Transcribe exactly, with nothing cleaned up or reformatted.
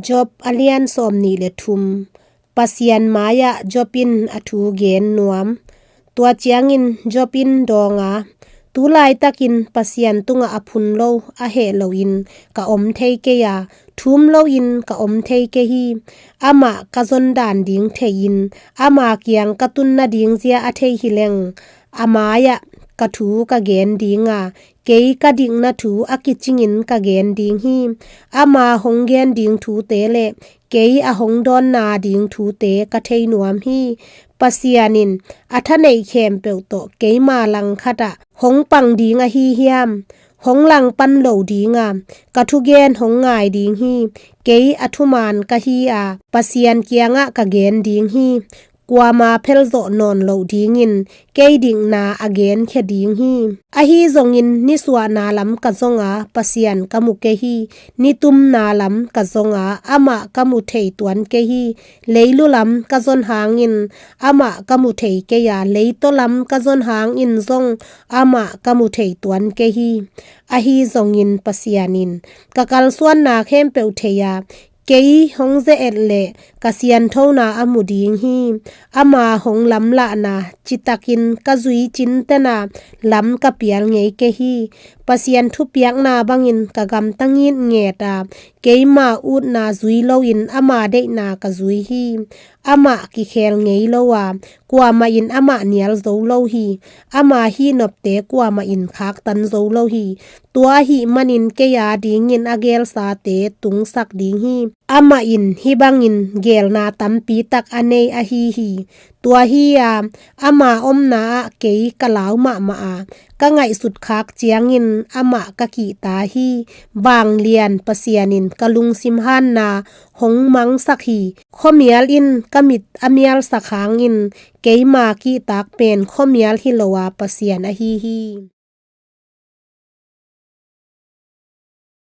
Job a lian sawm nih le thum. Pasian mai-ah Job in a thu gen nuam. Tua ciangin Job in dawnga, tulaitakin Pasian tungah a phun lo a heh loin ka om thei kei a, thum loin ka om thei kei hi. Amah ka zon dan ding thei-in ama kiang ka tun nading zia a thei hi leng, a mai-ah ka thu ka gen dinga, kei ka dikna thu a kicingin ka gen ding hi. Ama hong gen ding thute le kei a hong dawnna ding thute ka thei nuam hi. Pasian in a thaneih khempeuh tawh keima langkhatah hong pang ding ahi hiam? Hong langpan lo dinga, ka thugen hong ngai ding hi. Kei a thuman ka hi a, Pasian kiangah ka gen ding hi. Kuama phelzawh nawn loh dingin kei dikna a genkhia ding hi. Ahi zongin nisuahna lam ka zonga, Pasian ka mu kei hi. Nitumna lam ka zonga, amah ka mu thei tuan kei hi. Leilu lam ka zon hangin amah ka mu thei kei a, leitaw lam ka zon hangin zong amah ka mu thei tuan kei hi. Ahi zongin Pasian in ka kalsuanna khempeuh thei a, kei hong ze-et le ka sianthona a mu ding hi. Ama hong lamlahna citakin ka zui cintena lam ka pial ngei kei hi. Pasian thupiakna bangin ka gamta ngitnget a, keima utna zui loin ama deihna ka zui hi. Amah kikhel ngei lo a, kuamah in amah nial zo lo hi. Ama hihnopte kuamah in khaktan zo lo hi. Tua ahih manin kei a dingin a gelsate tungsak ding hi. Amah in hih bangin gelna tampi tak a nei ahi hi. Tua hi a, ama omna ah kei ka lau mahmah a, ka ngaihsut khak ciangin amah ka kihta hi. Vanglian Pasian in ka lungsim hanna hong mangsak hi. Khuamial in ka mit a mialsak hangin keima kihtak pen khuamial hi lo a Pasian ahi hi.